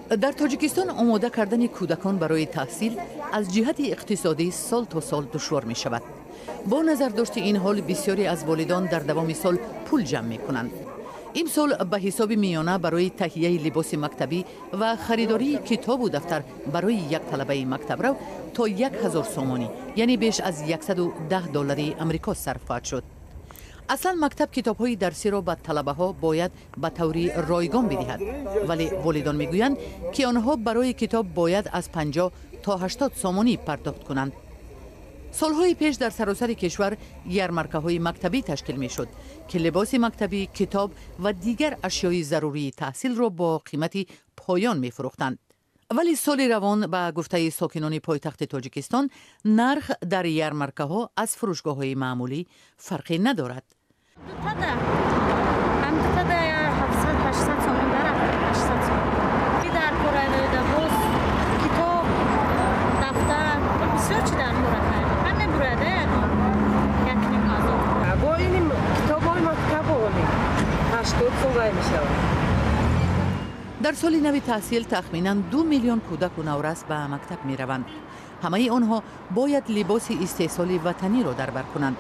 Дар Тоҷикистон омода кардани кӯдакон барои таҳсил аз ҷиҳати иқтисодӣ сол то сол душвор мешавад. Бо назардошти ин ҳол, бисёре аз волидон дар давоми сол пул ҷамъ мекунанд. Имсол ба ҳисоби миёна барои таҳияи либоси мактабӣ ва харидории китобу дафтар барои як талабаи мактабрав то 1000 сомонӣ, яъне беш аз 110 доллари Амрико сарф хоҳад шуд. Аслан мактаб китобҳои дарсиро ба талабаҳо бояд ба таври ройгон бидиҳад, вале волидон мегӯянд, ки онҳо барои китоб бояд аз 50 то 80 сомонӣ пардохт кунанд. Солҳои пеш дар саросари кишвар ярмаркаҳои мактабӣ ташкил мешуд, ки либоси мактабӣ, китоб ва дигар ашёи зарурии таҳсилро бо қимати поён мефурӯхтанд. Вале соли равон, ба гуфтаи сокинони пойтахти Тоҷикистон, нарх дар ярмаркаҳо аз фурӯшгоҳҳои маъмулӣ фарқе надорад. Дутада ҳам дутада 700, 800 сомон дара, 800 сомон дар кора. Боз китоб, дафтар, бисёр чи дар кора ҳаме бурада, ягон 1,5 ҳазор. Бо ин китобҳои мактаб оли 80 сом вай мешавад. Дар соли нави таҳсил тахминан 2 миллион кӯдаку наврас ба мактаб мераванд. Ҳамаи онҳо бояд либоси истеҳсоли ватаниро дар бар кунанд.